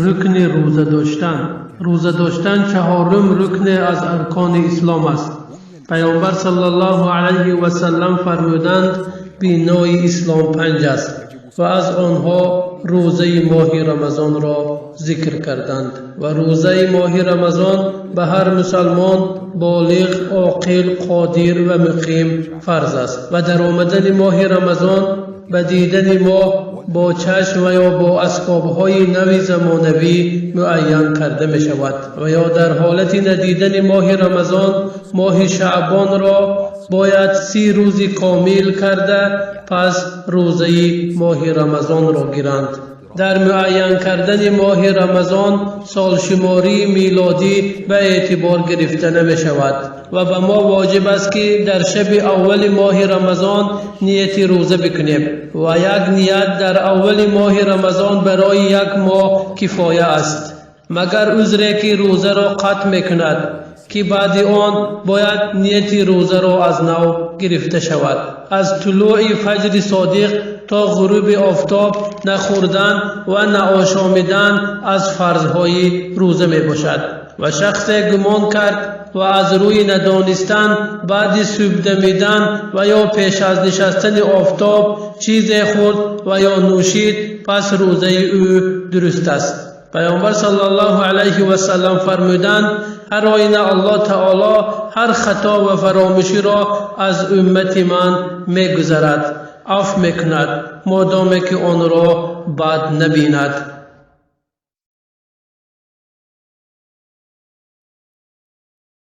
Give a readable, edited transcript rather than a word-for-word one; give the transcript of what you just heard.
Рукни рӯза доштан. Рӯза доштан чаҳорум рукне аз аркони ислом аст. Паёмбар саллаллоҳу алайҳи васаллам фармуданд: бинои ислом панҷ аст ва аз онҳо рӯзаи моҳи Рамазонро зикр карданд. Ва рӯзаи моҳи Рамазон ба ҳар мусалмон болиғ, оқил, қодир ва муқим фарз аст. Ва дар омадани моҳи Рамазон ба дидани моҳ бо чашм ва ё бо асбобҳои нави замонавӣ муайян карда мешавад. Ва ё дар ҳолати надидани моҳи Рамазон моҳи Шаъбонро бояд 30 рӯзи комил карда, пас рӯзаи моҳи Рамазонро гиранд. Дар муайян кардани моҳи Рамазон солшумории милодӣ ба эътибор гирифта намешавад ва ба мо воҷиб аст, ки дар шаби аввали моҳи Рамазон нияти рӯза бикунем ва як ният дар аввали моҳи Рамазон барои як моҳ кифоя аст, магар узре, ки рӯзаро қатъ мекунад, ки баъди он бояд нияти рӯзаро аз нав гирифта шавад. Аз тулӯи фаҷри содиқ то ғуруби офтоб нахӯрдан ва наошомидан аз фарзҳои рӯза мебошад. Ва шахсе гумон кард ва аз рӯи надонистан баъди субҳдамидан ва ё пеш аз нишастани офтоб чизе хӯрд ва ё нӯшид, пас рӯзаи ӯ дуруст аст. Паёмбар саллаллоҳу алайҳи васаллам фармуданд: ҳар оина Аллоҳ таоло ҳар хато ва фаромӯширо аз уммати ман мегузарад, афв мекунад, модоме ки онро бад набинад.